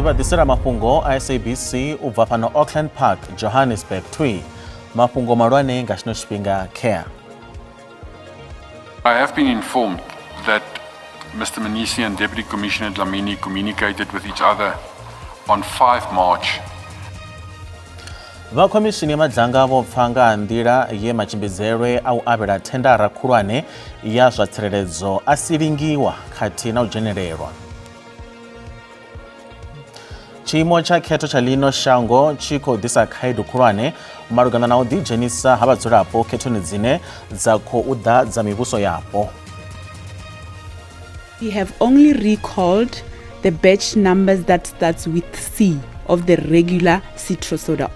Ri vha ḓisela mafhungo a SABC u bva fhano Auckland Park, Johannesburg twi. Mafhungo malwane nga tshino tshifhinga care. I have been informed that Mr. Mnisi and Deputy Commissioner Dlamini communicated with each other on 5 March. Vha khomishini ya Madlanga vho pfa nga ha nḓila ye matshimbidzelwe a u avhela thendara khulwane ya zwa tsireledzo a silingiwa khathihi na u dzhenelelwa. Tshiimo tsha khetho tsha ḽino shango tshi khou ḓisa khaedu khulwane malugana na u ḓidzhenisa ha vhadzulapo khethoni dzine dza khou ḓa dza mivhuso yapo. We have only recalled the batch numbers that starts with C of the regular Citrosoda.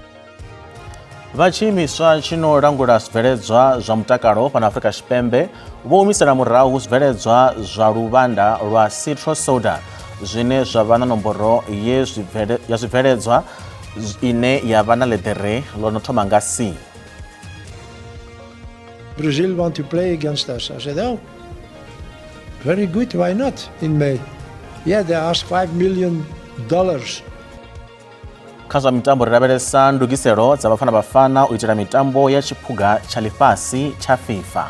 Vha tshiimiswa tshi no langula zwibveledzwa zwa mutakalo fhano Afrika Tshipembe vho humisela murahu zwibveledzwa zwa luvhanda lwa Citrosoda zwine zwa vha na nomboro ye ya zwibveledzwa ine ya vha na ḽeḓere ḽo no thoma nga C. Brazil want to play against us. I said, oh, very good, why not in May? Yeah, they asked $5 million. Kha zwa mitambo ri lavhelesa ndugiselo dza Bafana Bafana u itela mitambo ya tshiphuga tsha ḽifhasi tsha FIFA.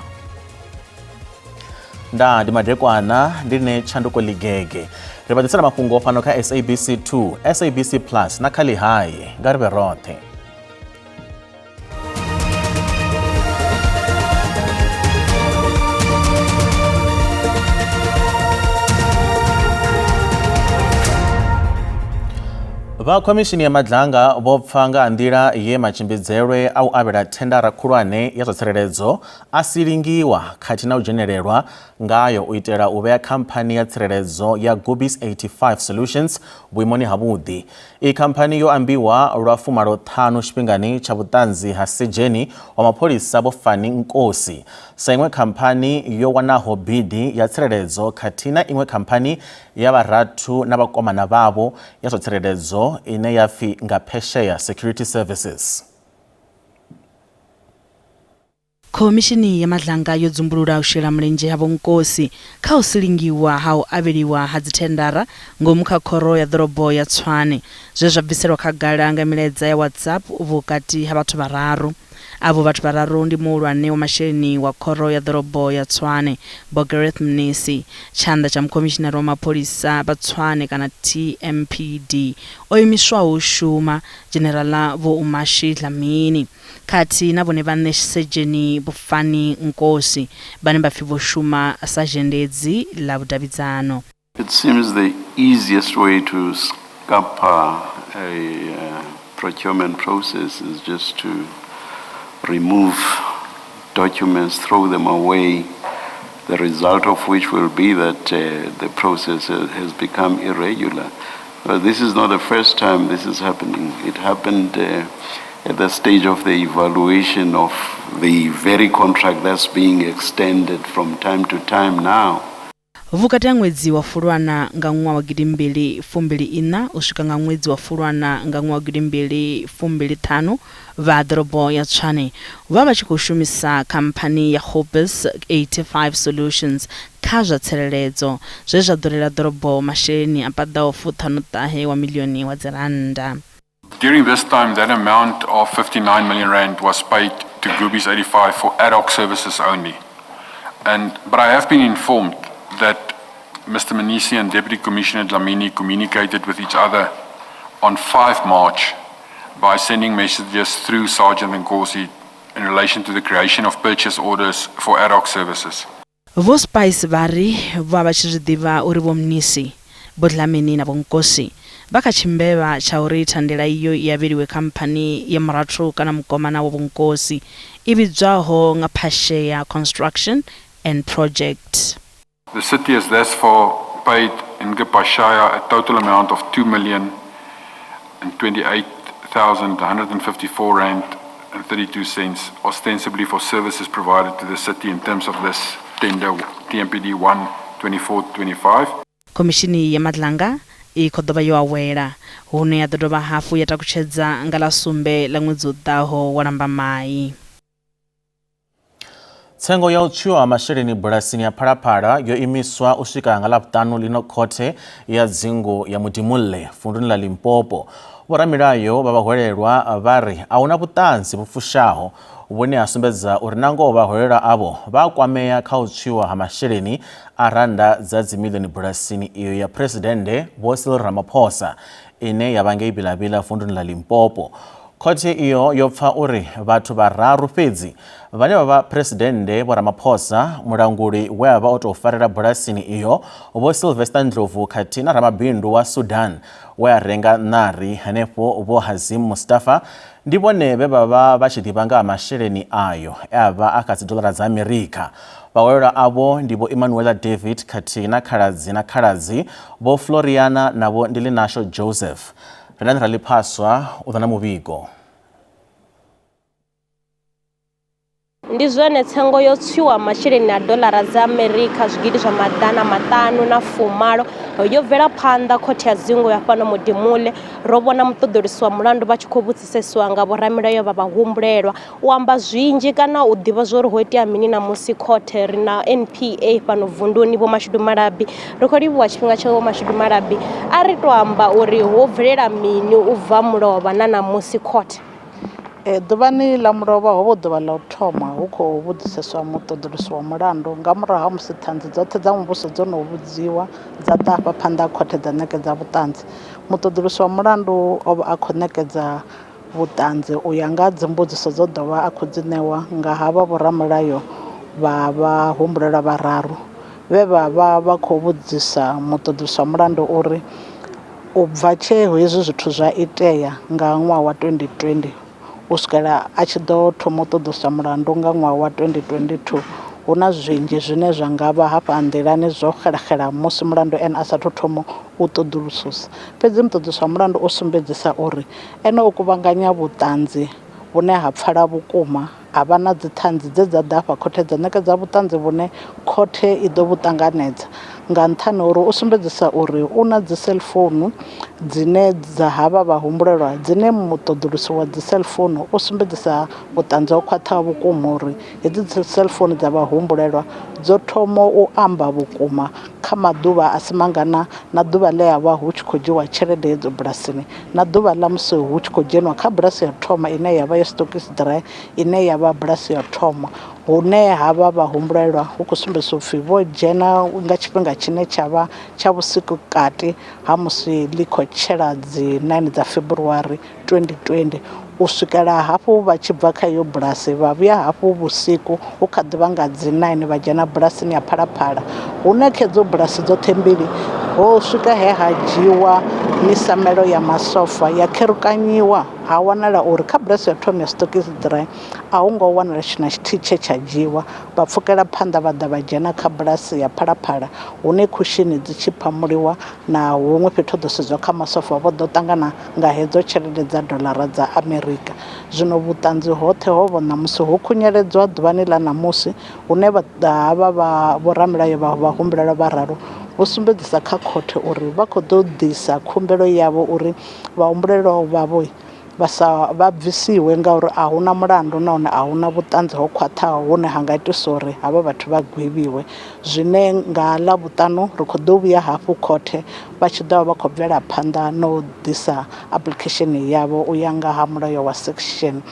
Nda ndi madekwana ndi ne tshanduko ḽigege. Ri vha ḓisela mafhungo fhano kha SABC 2, SABC Plus na kha Ḽihae. Nga ri vhe roṱhe. Vha khomishini ya Madlanga vho pfa nga ha nḓila ye matshimbidzelwe a u avhela thendara khulwane ya zwa tsireledzo a silingiwa khathihi na u dzhenelelwa ngayo u itela u vhea khamphani ya tsireledzo ya Gubis 85 Solutions vhuimoni havhuḓi. Iyi khamphani yo ambiwa lwa 85 tshifhingani tsha vhuṱanzi ha sedzheni wa mapholisa Vho Fannie Nkosi sa iṅwe khamphani yo wanaho bidi ya tsireledzo khathihi na iṅwe khamphani ya vharathu na vhakomana vhavho ya zwa tsireledzo ine ya pfi Ngaphesheya Security Services. Khomishini ya Madlanga yo dzumbulula u shela mulenzhe ha Vho Nkosi kha u silingiwa ha u avheliwa ha dzithendara ngomu kha khoro ya ḓorobo ya Tshwane, zwe zwa bviselwa khagala nga milaedza ya WhatsApp vhukati ha vhathu vhararu. Avho vhathu vhararu ndi muhulwane wa masheleni wa khoro ya ḓorobo ya Tshwane, Vho Gareth Mnisi, tshanḓa tsha mukhomishinari wa mapholisa vha Tshwane kana TMPD o imiswaho u shuma, Dzhenerala Vho Umashi Dlamini. Khathihi na vhone vhaṋe Sedzheni Vho Fannie Nkosi vhane vha pfi vho shuma sa zhendedzi ḽa vhudavhidzano. It seems the easiest way to scupper a procurement process is just to remove documents, throw them away, the result of which will be that the process has become irregular. But this is not the first time this is happening. It happened at the stage of the evaluation of the very contract that's being extended from time to time now. Vhukati ha ṅwedzi wa Fulwana nga ṅwaha wa gidimbili fumbili iṋa u swika nga ṅwedzi wa Fulwana nga ṅwaha wa gidimbili fumbili ṱhanu, vha ḓorobo ya Tshwane vho vha vha tshi khou shumisa khamphani ya Gobis 85 Solutions kha zwa tsireledzo, zwe zwa ḓurela ḓorobo masheleni a paḓaho fuṱhanu-ṱahe wa miḽioni wa dzirannda. During this time, that amount of 59 million rand was paid to Gubis 85 for ad hoc services only. And, but I have been informed that Mr. Mnisi and Deputy Commissioner Dlamini communicated with each other on 5 March by sending messages through Sergeant Nkosi in relation to the creation of purchase orders for ad hoc services. Vho Spice vhari vho vha vha tshi zwi ḓivha uri Vho Mnisi, Vho Dlamini na Vho Nkosi vha kha tshimbevha tsha uri thandela iyo i avheliwe khamphani ya murathu kana mukomana wa Vho Nkosi i vhidzwaho nga Phasheya Construction and Project. The city has thus far paid Ngapashaya a total amount of 2 million and 28,154 rand and 32 cents ostensibly for services provided to the city in terms of this tender TMPD 1 24 25. Khomishini ya Madlanga i khou ḓo vha yo awela, hune ya ḓo dovha hafhu ya takutshedza nga ḽa sumbe ḽa ṅwedzi u ḓaho wa Lambamai. Tsengo ya u tswiwa ha masheleni bulasini ya Phalaphala yo imiswa u swika nga Ḽavhuṱanu ḽino khothe ya dzingu ya Mudimulle vunduni ḽa Limpopo. Vhoramilayo vha vhahwelelwa vha ri a huna vhuṱanzi vhu fushaho vhune ha sumbedza uri nangoho vhahwelelwa avho vha a kwamea kha u tswiwa ha masheleni a rannda dza dzimiḽioni bulasini iyo ya Phresidennde Vho Cyril Ramaphosa ine ya vha ngei Vilavila vunduni ḽa Limpopo. Khothe iyo yo pfa uri vhathu vhararu fhedzi vhane vha vha Phresidennde Vho Ramaphosa, mulanguli we a vha o tou farela bulasini iyo Vho Sylvester Ndlovu khathihi na ramabindu wa Sudan we a renga ṋari henefho Vho Hazim Mustafa ndi vhone vhe vha vha vha tshi ḓivha nga ha masheleni ayo e a vha a kha dzidoḽara dza Amerika. Vhahwelelwa avho ndi Vho Emanuela David khathihi na khaladzi na khaladzi Vho Floriana na Vho Ndilinasho Joseph. Rendani Raliphaswa u ḓa na muvhigo. Ndi zwone tsengo yo tswiwa masheleni a doḽara dza Amerika zwigidi zwa 518 yo bvela phanḓa khothe ya dzingu ya fhano Modimolle. Ro vhona muṱoḓulusi wa mulandu vha tshi khou vhudzisesiwa nga vhoramilayo vha vhahumbulelwa u amba zwinzhi kana u ḓivha zwori ho itea mini na musi khothe. Ri na NPA fhano vunduni Vho Mashudu Malabi, ri khou livhuwa tshifhinga tsha Vho Mashudu Malabi. A ri to amba uri ho bvelela mini u bva mulovha na ṋamusi khothe. Ḓuvhani ḽa mulovha ho vha hu ḓuvha ḽa u thoma hu khou vhudziseswa muṱoḓulusi wa mulandu nga murahu ha musi ṱhanzi dzoṱhe dza muvhuso dzo no vhudziwa dza ḓa hafha phanḓa ha khothe dza ṋekedza vhuṱanzi. Muṱoḓulusi wa mulandu o vha a khou ṋekedza vhuṱanzi u ya nga ha dzimbudziso dzo ḓo vha a khou dzi ṋewa nga havha vhoramilayo vha vhahumbulelwa vhararu vhe vha vha vha khou vhudzisa muṱoḓulusi wa mulandu uri u bva tshe hezwi zwithu zwa itea nga ṅwaha wa 2020 u swikela a tshi ḓo thoma u ṱoḓulusa mulandu nga ṅwaha wa 2022 hu na zwinzhi zwine zwa nga vha hafha nḓilani zwo xelaxela musi mulandu ene a sathu thoma u ṱoḓulususa. Fhedzi muṱoḓulusi wa mulandu o sumbedzisa uri Ene o kuvhanganya vhuṱanzi vhune ha pfala vhukuma, a vha na dziṱhanzi dze dza ḓa afha khothe dza ṋekedza vhuṱanzi vhune khothe i ḓo vhu ṱanganedza. Nga nṱhani ha uri o sumbedzisa uri u na dziseḽifounu dzine dza havha vhahumbulelwa dzine muṱoḓulusi wa dziseḽifounu o sumbedzisa vhuṱanzi ho khwaṱhaho vhukuma uri hedzi dziseḽifounu dza vhahumbulelwa dzo thoma u amba vhukuma kha maḓuvha a si mangana na ḓuvha ḽe ha vha hu tshi khou dzhiwa tshelede hedzo bulasini na ḓuvha ḽa musi hu tshi khou dzhenwa kha bulasi ya u thoma ine ya vha ya Stokkiesdraai ine ya vha bulasi ya u thoma hune ha vha vhahumbulelwa hu khou sumbedzisa upfhi vho dzhena nga tshifhinga tshine tsha vha tsha vhusiku kati ha musi ḽi khou tshela dzi 9 dza February 2020 u swikela hafhu vha tshi bva kha iyo bulasi vha vhuya hafhu vhusiku hu kha ḓivha nga dzi 9 vha dzhena bulasini ya Phalaphala hune kha hedzo bulasi dzoṱhe mbili ho swika he ha dzhiwa misamelo ya masofa ya kherukanyiwa ha wanala uri kha bulasi ya thoma ya Stokkiesdraai a hu ngo wanala tshithu na tshithihi tshe tsha dzhiwa vha pfukela phanḓa vha ḓa vha dzhena kha bulasi ya Phalaphala hune khushini dzi tshi phamuliwa na huṅwe fhethu ho ḓo sedzwa kha masofa vho ḓo ṱangana nga hedzo tshelede dza doḽara dza Amerika. Zwino vhuṱanzi hoṱhe ho vho ṋamusi ho khunyeledzwa ḓuvhani ḽa ṋamusi hune havha vha vhoramilayo vha vhahumbulelwa vhararu vho sumbedzisa kha khothe uri vha khou ḓo ḓisa khumbelo yavho uri vhahumbulelwa vhavho vha sa vha bvisiwe ngauri a hu na mulandu nahone a hu na vhuṱanzi ho khwaṱhaho hune ha nga itisa uri havha vhathu vha gwevhiwe. Zwine nga Ḽavhuṱanu ri khou ḓo vhuya hafhu khothe vha tshi ḓo vha vha khou bvela phanḓa na u ḓisa application yavho u ya nga ha mulayo wa section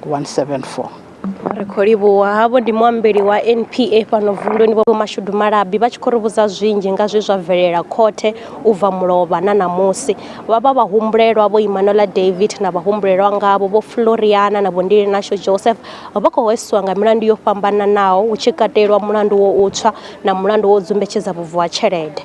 174. Ri khou livhuwa havho ndi muambeli wa NPA fhano vunduni Vho Mashudu Malabi vha tshi khou ri vhudza zwinzhi nga zwe zwa bvelela khothe u bva mulovha na ṋamusi. Vha vha vhahumbulelwa Vho Emmanuela David na vhahumbulelwa ngavho Vho Floriana na Vho Ndilinasho Joseph vha khou hweswa nga milandu yo fhambananaho hu tshi katelwa mulandu wo u tswa na mulandu wo u dzumbetshedza vhubvo ha tshelede.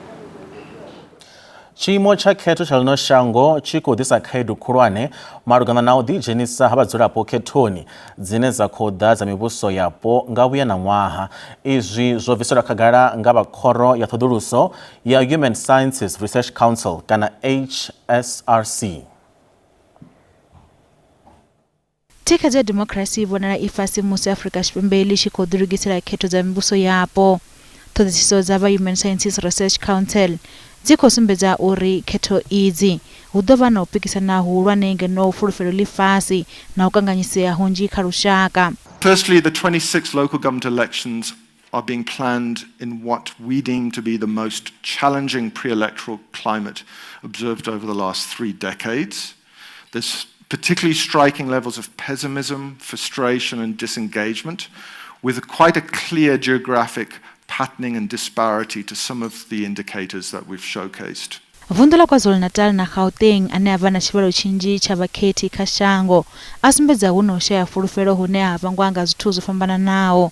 Tshiimo tsha khetho tsha ḽino shango tshi khou ḓisa khaedu khulwane malugana na u ḓidzhenisa ha vhadzulapo khethoni dzine dza khou ḓa dza mivhuso yapo nga vhuya na ṅwaha. Izwi zwo bviselwa khagala nga vha Khoro ya Ṱhoḓuluso ya Human Sciences Research Council kana HSRC. Thikhedzo ya dimokirasi i vhonala i fhasi musi Afrika Tshipembe ḽi tshi khou ḓilugisela khetho dza mivhuso yapo. Ṱhoḓisiso dza vha Human Sciences Research Council dzi khou sumbedza uri khetho idzi hu ḓo vha na u pikisana huhulwane ngeno fulufhelo ḽi fhasi na u kanganyisea hunzhi kha lushaka. Firstly, the 26 local government elections are being planned in what we deem to be the most challenging pre-electoral climate observed over the last 3 decades. There's particularly striking levels of pessimism, frustration, and disengagement, with quite a clear geographic patterning and disparity to some of the indicators that we've showcased. Vunḓu ḽa KwaZulu-Natal na Gauteng ane a vha na tshivhalo tshinzhi tsha vhakhethi kha shango a sumbedza hu na u shaya fulufhelo hune ha vhangwa nga zwithu zwo fhambananaho.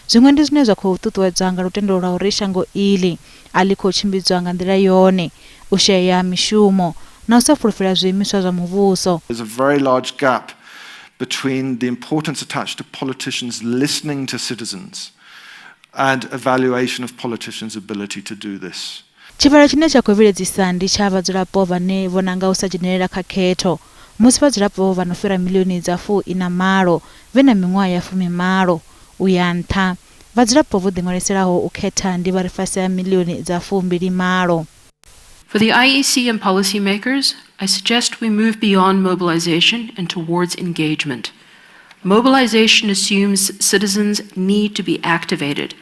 Zwiṅwe ndi zwine zwa khou ṱuṱuwedzwa nga lutendo lwa uri shango iḽi a ḽi khou tshimbidzwa nga nḓila yone, u shayea ha mishumo na u sa fulufhela zwiimiswa zwa muvhuso. There's a very large gap between the importance attached to politicians listening to citizens and evaluation of politicians' ability to do this. Tshivhalo tshine tsha khou vhiledzisa ndi tsha vhadzulapo vhane vho nanga u sa dzhenelela kha khetho, musi vhadzulapo vha no fhira miḽioni dza 18 vhe na miṅwaha ya 18 u ya nṱha. Vhadzulapo vho ḓiṅwaliselaho u khetha ndi vha re fhasi ha miḽioni dza 28. For the IEC and policymakers, I suggest we move beyond mobilization and towards engagement. Mobilization assumes citizens need to be activated.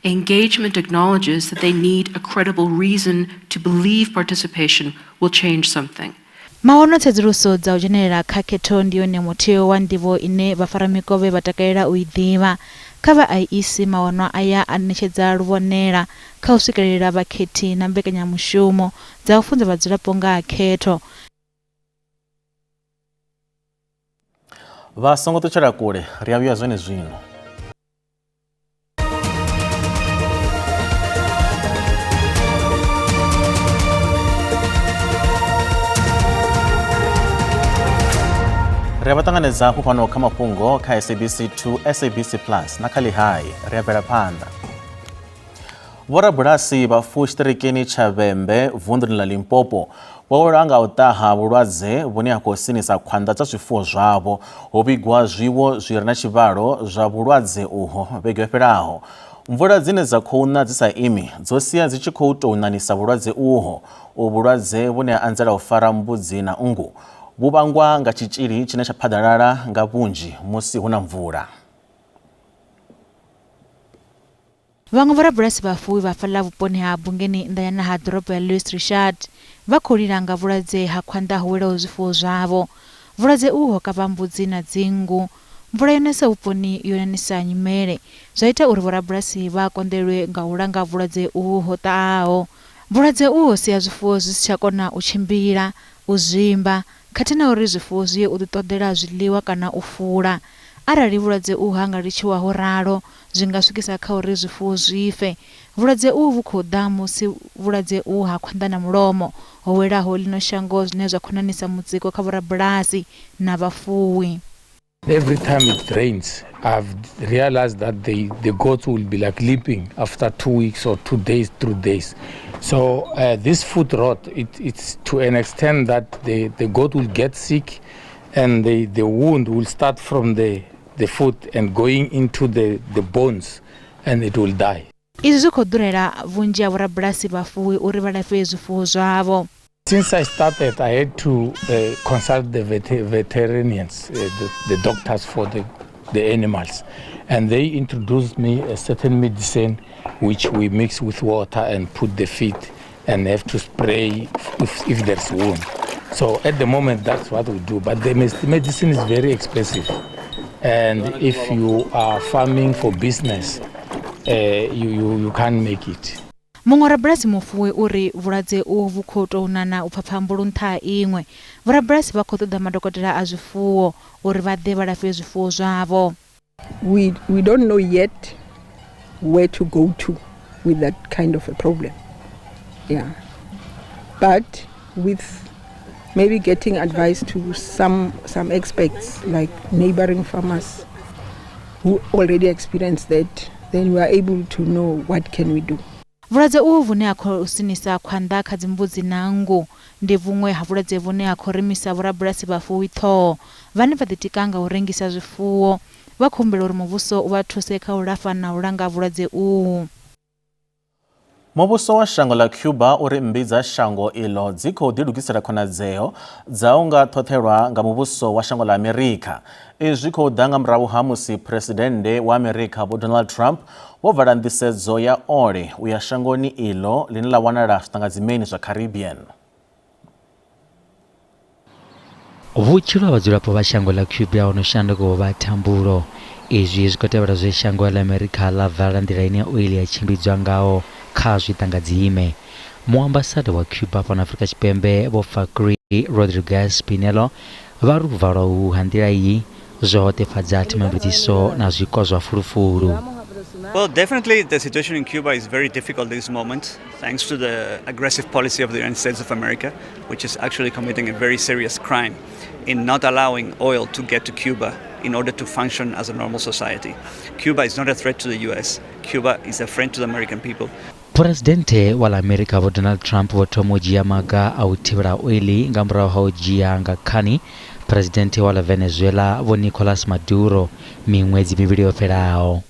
Engagement acknowledges that they need a credible reason to believe participation will change something. Mahono tsedzuluso dza u dzhenelela kha khetho ndi yone mutheo wa nḓivho ine vhafaramikovhe vha takalela u i ḓivha. Kha vha IEC mawanwa aya a ṋetshedza luvhonela kha u swikelela vhakhethi na mbekanyamushumo dza u funza vhadzulapo nga ha khetho. Vha songo ṱutshela kule, ri a vhuya zwenezwino. Ri a vha ṱanganedza hafhu fhano kha mafhungo kha SABC 2, SABC Plus na kha Lihai. Ri a bvela phanḓa. Vhorabulasi vha fuwi tshiṱirikini tsha Vhembe vunḓuni ḽa Limpopo vho welwa nga u ṱaha vhulwadze vhune ha khou sinisa khwanḓa dza zwifuwo zwavho. Ho vhigwa zwiwo zwi re na tshivhalo zwa vhulwadze uho vhege yo fhelaho. Mvula dzine dza khou na dzi sa imi dzo sia dzi tshi khou tou ṋanisa vhulwadze uho. Uhu vhulwadze vhune ha anzela u fara mbudzi na nngu vhu vhangwa nga tshitzhili tshine tsha phaḓalala nga vhunzhi musi hu na mvula. Vhaṅwe vhorabulasi vhafuwi vha fhaḽa vhuponi ha Bungeni nnḓanyana ha ḓorobo ya Louis Trichardt vha khou lila nga vhulwadze ha khwanḓa ho welaho zwifuwo zwavho. Vhulwadze uhu ho kavha mbudzi na dzinngu. Mvula yo nesa vhuponi yo nanisa nyimele, zwa ita uri vhorabulasi vha konḓelwe nga u langa vhulwadze uhu ho ṱahaho. Vhulwadze uhu ho sia zwifuwo zwi si tsha kona u tshimbila, u zwimba, khathihi na uri zwifuwo zwi ye u ḓiṱoḓela zwiḽiwa kana u fula. Arali vhulwadze uhu ha nga litshiwa ho ralo, zwi nga swikisa kha uri zwifuwo zwi fe. Vhulwadze uhu vhu khou ḓa musi vhulwadze uhu ha khwanḓa na mulomo ho welaho ḽino shango zwine zwa khou nanisa mutsiko kha vhorabulasi na vhafuwi. Every time it rains, I've realized that the goats will be like limping after 2 weeks or 2 days, 3 days. So this foot rot, it's to an extent that the goat will get sick and the wound will start from the foot and going into the bones and it will die. Izwi zwi khou ḓurela vhunzhi ha vhorabulasi vhafuwi uri vha lafhe zwifuwo zwavho. Since I started, I had to consult the veterinarians, the doctors for the animals, and they introduced me a certain medicine which we mix with water and put the feet and have to spray if there's wound. So at the moment, that's what we do. But the medicine is very expensive, and if you are farming for business, you can't make it. Muṅwe rabulasi mufuwi uri vhulwadze uhu vhu khou tou nana u phapha mbulu nṱha ha iṅwe. Vhorabulasi vha khou ṱoḓa madokotela a zwifuwo uri vha ḓe vha lafhe zwifuwo zwavho. We don't know yet where to go to with that kind of a problem. Yeah. But with maybe getting advice to some experts like neighboring farmers who already experienced that, then we are able to know what can we do. Vhulwadze uhu vhune ha khou sinisa khwanḓa kha dzimbudzi na nngu ndi vhuṅwe ha vhulwadze vhune ha khou remisa vhorabulasi vhafuwi ṱhoho. Vhane vha ḓitika nga u rengisa zwifuwo vha khou humbela uri muvhuso u vha thuse kha u lafha na u langa vhulwadze uhu. Muvhuso wa shango ḽa Cuba uri mmbi dza shango iḽo dzi khou ḓilugisela khonadzeo dza u nga ṱhoṱhelwa nga muvhuso wa shango ḽa Amerika. Izwi zwi khou ḓa nga murahu ha musi Phresidennde wa Amerika Vho Donald Trump vho vala nḓisedzo ya ole u ya shangoni iḽo ḽine ḽa wanala zwiṱangadzimeni zwa Caribbean. Vhutshilo ha vhadzulapo vha shango ḽa Cuba ho no shanduka u vha thambulo. Izwi zwi khou tevhela zwe shango ḽa Amerika ḽa vala nḓila ine oili ya tshimbidzwa ngaho kha zwiṱangadzime. Muambasada wa Cuba fhano Afrika Tshipembe Vho Facri Rodriguez Pinelo vha ri u valwa uhu ha nḓila iyi zwo hoṱefhadza themamveledziso na zwiko zwa fulufulu. Well, definitely the situation in Cuba is very difficult at this moment, thanks to the aggressive policy of the United States of America, which is actually committing a very serious crime in not allowing oil to get to Cuba in order to function as a normal society. Cuba is not a threat to the US. Cuba is a friend to the American people. Phresidennde wa ḽa Amerika Vho Donald Trump vho thoma u dzhia maga a u thivhela oili nga murahu ha u dzhia nga khani Phresidennde wa ḽa Venezuela Vho Nicolas Maduro miṅwedzi mivhili yo fhelaho.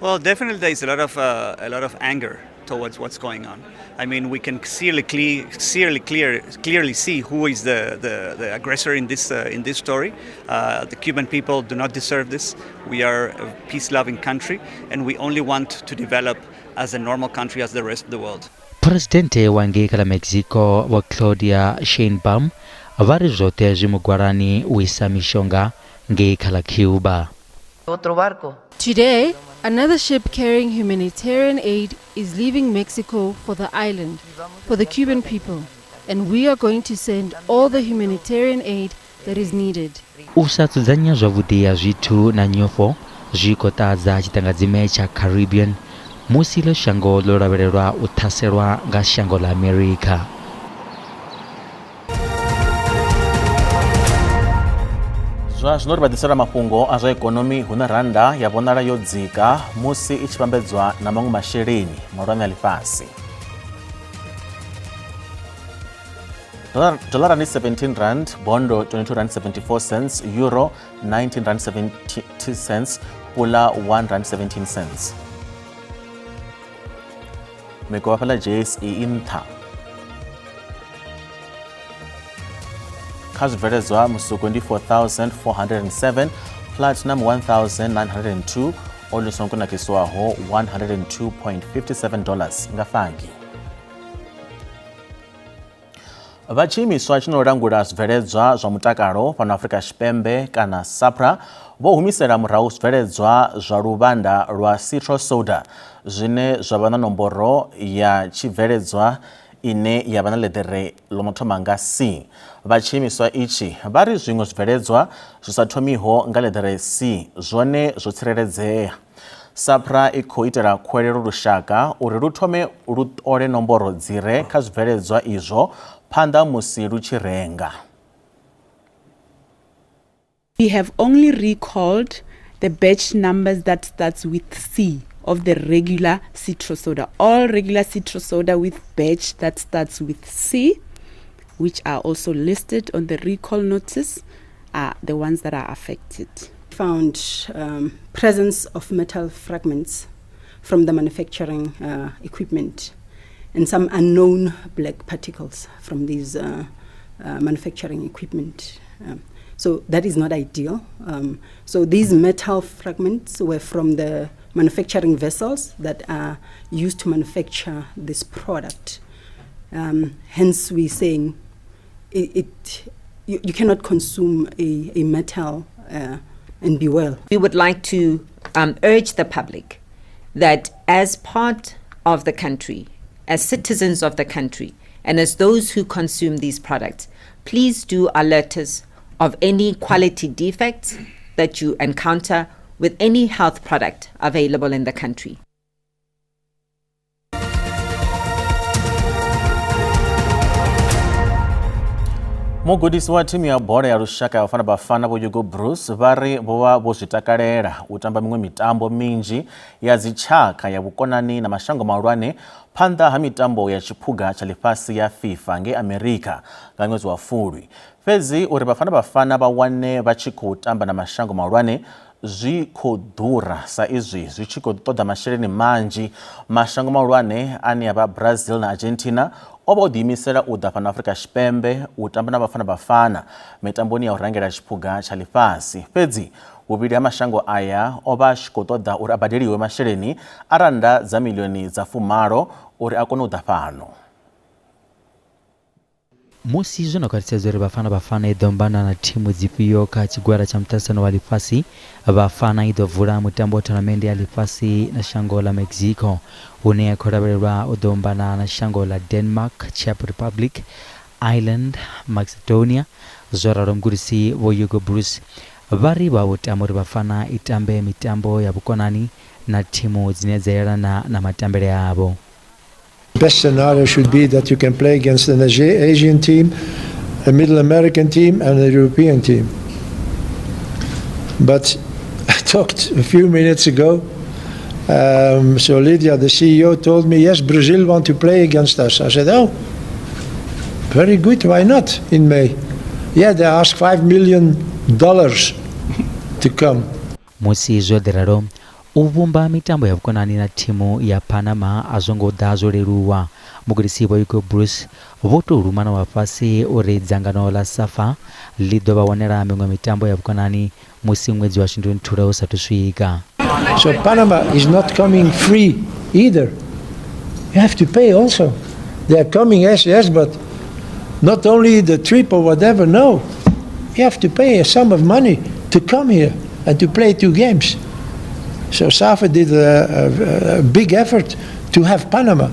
Well, definitely there is a lot of uh, a lot of anger towards what's going on. I mean, we can clearly, clearly, clear, clearly see who is the, the, the aggressor in this, uh, in this story. Uh, the Cuban people do not deserve this. We are a peace-loving country, and we only want to develop as a normal country as the rest of the world. Phresidennde wa ngei kha ḽa Mexico Vho Claudia Sheinbaum vha ri zwoṱhe zwi mugwalani u isa mishonga ngei kha ḽa Cuba. Today, another ship carrying humanitarian aid is leaving Mexico for the island, for the Cuban people, and we are going to send all the humanitarian aid that is needed. U sa dzudzanya zwavhuḓi ha zwithu na nyofho zwi khou ṱahadza tshiṱangadzime tsha Caribbean musi iḽo shango ḽo lavhelelwa u ṱhaselwa nga shango ḽa Amerika. Zwa zwino ri vha ḓisela mafhungo a zwa ikonomi hune rannda ya vhonala yo dzika musi i tshi vhambedzwa na maṅwe masheleni mahulwane a ḽifhasi. Dollar ndi 17 rand, bondo 22 rand 74 cents, euro 19 rand 70 cents, pula 1 rand 17 cents. Mikovha fhaḽa JSE i nṱha. Kha zwibveledzwa musuku ndi 4407, platinum 1902, oli songo kunakiswaho 102.57 dollars nga fagi. Vha tshiimiswa tshi no langula zwibveledzwa zwa mutakalo fhano Afrika Tshipembe kana SAHPRA vho humisela murahu zwibveledzwa zwa luvhanda lwa Citro Soda zwine zwa vha na nomboro ya tshibveledzwa ine ya vha na ḽeḓere ḽo no thoma nga C. Vha tshiimiswa itshi vha ri zwiṅwe zwibveledzwa zwi sa thomiho nga ḽeḓere C zwone zwo tsireledzea. SAHPRA i khou itela khuwelelo lushaka uri lu thome lu ṱole nomboro dzi re kha zwibveledzwa izwo phanḓa musi lu tshi renga. We have only recalled the batch numbers that starts with C of the regular Citrosoda. All regular Citrosoda with batch that starts with C, which are also listed on the recall notice, are the ones that are affected. Found um, presence of metal fragments from the manufacturing uh, equipment and some unknown black particles from these uh, uh, manufacturing equipment. Um, so that is not ideal. Um, so these metal fragments were from the manufacturing vessels that are used to manufacture this product. Um, hence, we're saying it, it you, you, cannot consume a, a metal uh, and be well. We would like to um, urge the public that as part of the country, as citizens of the country, and as those who consume these products, please do alert us of any quality defects that you encounter with any health product available in the country. Mugudisi wa thimu ya bola ya lushaka ya Bafana Bafana Vho Hugo Broos vha ri vho vha vho zwi takalela u tamba miṅwe mitambo minzhi ya dzitshakha ya vhukonani na mashango mahulwane phanḓa ha mitambo ya tshiphuga tsha ḽifhasi ya FIFA ngei Amerika nga ṅwedzi wa Fulwi. Fhedzi uri Bafana Bafana vha wane vha tshi khou tamba na mashango mahulwane zwi khou ḓura sa izwi zwi tshi khou ṱoḓa masheleni manzhi. Mashango mahulwane ane a vha Brazil na Argentina o vha o ḓiimisela u ḓa fhano Afrika Tshipembe u tamba na Bafana Bafana mitamboni ya u rangela tshiphuga tsha ḽifhasi. Fhedzi vhuvhili ha mashango aya o vha a tshi khou ṱoḓa uri a badeliwe masheleni a rannda dza miḽioni dza fumalo uri a kone u ḓa fhano. Musi zwo no khwaṱhisedzwa uri Bafana Bafana i ḓo ombana na thimu dzifhio kha tshigwada tsha muṱaṱisano wa ḽifhasi, Bafana i ḓo vula mutambo wa thonamennde ya ḽifhasi na shango ḽa Mexico, hune ya khou lavhelelwa u ḓo ombana na shango ḽa Denmark, Czech Republic, Ireland, Macedonia. Zwo ralo mugudisi Vho Hugo Broos vha ri vha vho tama uri Bafana i tambe mitambo ya vhukonani na thimu dzine dza yelana na matambele avho. Best scenario should be that you can play against an Asian team, a Middle American team and a European team. But I talked a few minutes ago. So Lydia, the CEO, told me, yes, Brazil want to play against us. I said, oh, very good, why not in May? Yeah, they asked $5 million to come. Musi zwo ḓi ralo, u vhumba mitambo ya vhukonani na thimu ya Panama a zwo ngo ḓa zwo leluwa. Mugudisi Vho Hugo Broos vho tou luma na wa fhasi uri dzangano ḽa SAFA ḽi ḓo vha wanela miṅwe mitambo ya vhukonani musi ṅwedzi wa Shundunthule u sa athu swika. So Panama is not coming free either. You have to pay also. They are coming, yes, yes, but not only the trip or whatever, no. You have to pay a sum of money to come here and to play 2 games. So SAFA did a big effort to have Panama.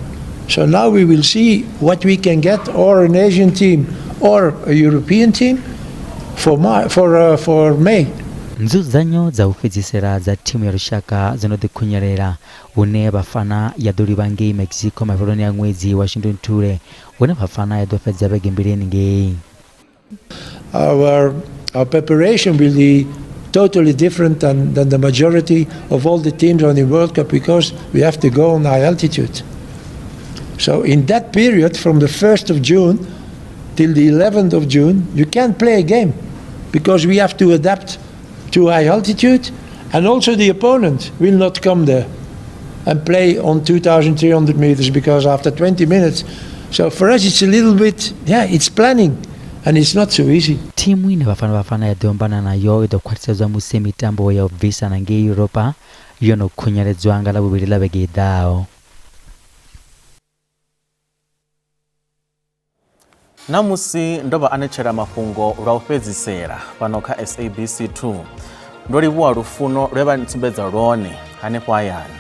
So now we will see what we can get, or an Asian team or a European team for May. Nzudzanyo dza u fhedzisela dza thimu ya lushaka dzo no ḓi khunyelela, hune Bafana ya ḓo livha ngei Mexico mafheloni a ṅwedzi wa Shundunthule, hune Bafana ya ḓo fhedza vhege mbili henengei. Our preparation will be totally different than the majority of all the teams on the World Cup, because we have to go on high altitude. So in that period, from the 1st of June till the 11th of June, you can't play a game, because we have to adapt to high altitude, and also the opponent will not come there and play on 2,300 meters, because after 20 minutes. So for us it's a little bit, yeah, it's planning, and it's not so easy. Thimu ine Bafana Bafana ya ḓo ombana nayo i ḓo khwaṱhisedzwa musi mitambo ya u bvisana ngei Yuropa yo no khunyeledzwa nga Ḽavhuvhili ḽa vhege i ḓaho. Ṋamusi ndo vha anetshela mafhungo lwa u fhedzisela fhano kha SABC 2. Ndo livhuwa lufuno lwe vha ntsumbedza lwone hanefho hayani.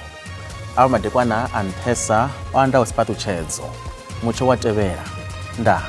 Avha madekwana a nṱhesa o andaho siphaṱhutshedzo. Mutsho wa tevhela. Ndaa.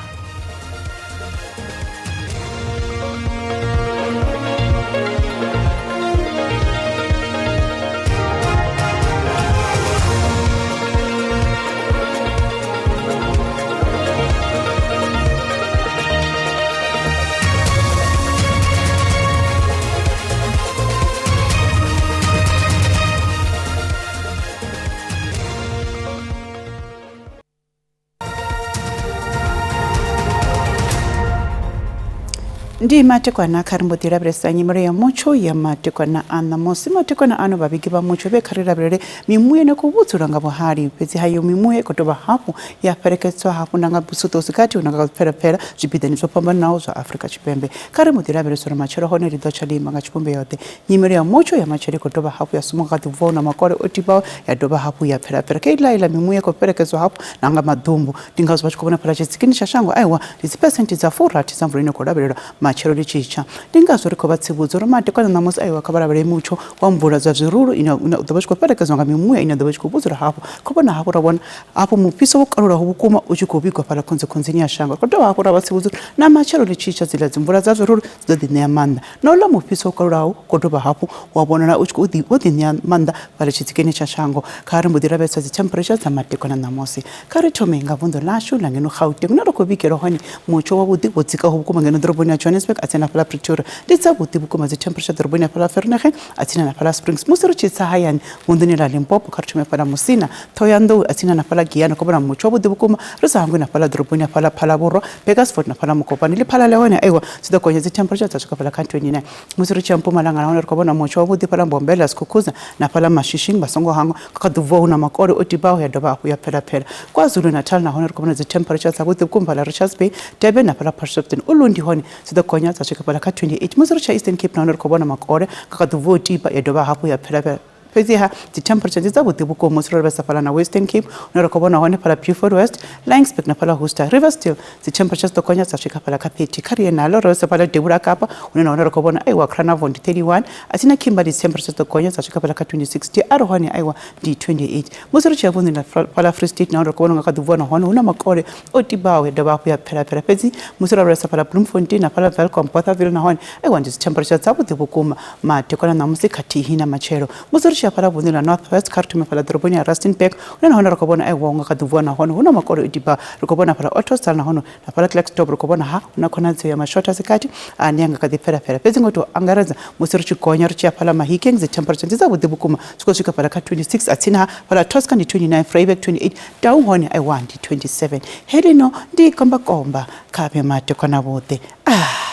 Ndi matekwana kha ri mbo ḓi lavhelesa nyimelo ya mutsho ya matekwana a ṋamusi. Matekwana ano vhavhigi vha mutsho vhe kha ri lavhelele mimuya ine khou vhudzulwa nga vhuhali, fhedzi hayo mimuya i khou dovha hafhu ya fhelekedzwa hafhu na nga busuṱo kati na nga pfelapfela zwipiḓani zwo fhambanaho zwa Afrika Tshipembe. Kha ri mbo ḓi lavhelesa uri matshelo hone ri ḓo tsha lima nga tshivhumbeo ḓe. Nyimelo ya mutsho ya matshelo i khou dovha hafhu ya sumuka nga ḓubvo na makole o tibaho, ya dovha hafhu ya pfelapfela. Kha iḽa iḽa mimuya i khou fhelekedzwa hafhu na nga maḓumbu, ndi ngazwo vha tshi khou vhona fhala tshitsikini tsha shango aiwa ndi dzi phesenthe dza 60 dza mvula ine khou lavhelelwa matshelo ḽi tshi tsha. Ndi ngazwo ri khou vha tsivhudza uri madekwana ṋamusi aiwa kha vha lavhelele mutsho wa mvula dza zwirulu ine u ḓo vha tshi khou fhelekedzwa nga mimuya ine ya ḓo vha tshi khou vhudzula hafhu. Khou vhona hafhu ra vhona hafhu mufhiso wo kalulaho vhukuma u tshi khou vhigwa fhaḽa khunzikhunzini ya shango. Ri khou dovha hafhu ra vha tsivhudza uri na matshelo ḽi tshi tsha dziḽa dzimvula dza zwirulu dzi ḓo ḓi ṋea maanḓa. Na uḽa mufhiso wo kalulaho khou dovha hafhu wa vhonala u tshi khou ḓi wo ḓi ṋea maanḓa fhaḽa tshitsikini tsha shango. Kha ri mbo ḓi lavhelesa dzi temperature dza madekwana ṋamusi. Kha ri thome nga vunḓu ḽashu ḽa ngeno Gauteng, hune ra khou vhigelwa hone mutsho wavhuḓi wo dzikaho vhukuma ngeno ḓoroboni ya Johannesburg. Johannesburg a tsena fhaḽa Pretoria. Ndi dzavhuḓi vhukuma dzi temperature ḓoroboni ya fhaḽa Vereeniging a tsini na fhaḽa Springs. Musi ri tshi tsa hayani vunḓuni ḽa Limpopo kha ri thome fhaḽa Musina, Thohoyandou a tsini na fhaḽa Giyani khou vhona mutsho wavhuḓi vhukuma ri sa hangwi na fhaḽa ḓoroboni ya fhaḽa Phalaborwa, Burgersfort na fhaḽa Mokopane. Ḽiphalale hone aiwa dzi ḓo gonya dzi temperature dza swika fhaḽa kha 29. Musi ri tshi ya Mpumalanga nahone ri khou vhona mutsho wavhuḓi fhaḽa Mbombela, Skukuza na fhaḽa Mashishing vha songo hangwa kha ḓi bvuwa hu na makole o tibaho ya dovha hafhu ya pfela pfela. KwaZulu-Natal nahone ri khou vhona dzi temperature dzavhuḓi vhukuma fhaḽa Richards Bay, Durban na fhaḽa Port Shepstone. Ulundi hone dzi ḓo gonya dza swika fhaḽa kha 28. Musi ri tshi ya Eastern Cape nahone ri khou vhona makole nga kha ḓi bvuwa o tiba ya dovha hafhu ya pfela pfela. Fhedziha dzi temperature ndi dzavhuḓi vhukuma musi ro lavhelesa fhaḽa na Western Cape hune ra khou vhona hone fhaḽa Beaufort West, Laingsburg na fhaḽa Worcester. Riversdale dzi temperature dzi ḓo gonya dza swika fhaḽa kha 30. Kha ri ye naḽo ro lavhelesa fhaḽa Devhula Kapa hune nahone ri khou vhona aiwa Carnarvon ndi 31, Athina Kimberley dzi temperature dzi ḓo gonya dza swika fhaḽa kha 26, DR hone aiwa ndi 28. Musi ri tshi ya vunḓuni ḽa fhaḽa Free State nahone ri khou vhona unga kha ḓi bvuwa nahone hu na makole o tibaho ya dovha hafhu ya pfela pfela. Fhedzi musi ro lavhelesa fhaḽa Bloemfontein na fhaḽa Welkom, Bothaville nahone aiwa ndi dzi temperature dzavhuḓi vhukuma madekwana ṋamusi khathihi na matshelo. Musi ri tshi ya fhaḽa vunḓuni ḽa North West kha ri thome fhaḽa ḓoroboni ya Rustenburg hune nahone ri khou vhona aiwa unga kha ḓi bvuwa nahone hu na makole o tibaho. Ri khou vhona fhaḽa Ottosdal nahone na fhaḽa Klerksdorp ri khou vhona ha hu na khonadzeo ya mashotha sikati ane a nga kha ḓi pfela fhela. Fhedzi ngo tou angaredza musi ri tshi gonya ri tshi ya fhaḽa Mahikeng dzi temperature ndi dzavhuḓi vhukuma dzi khou swika fhaḽa kha 26 a tsini ha fhaḽa Tosca ndi 29, Vryburg 28, Taung hone aiwa ndi 27. Heḽino ndi kombakomba kha vhe madekwana vhuḓi. Ah!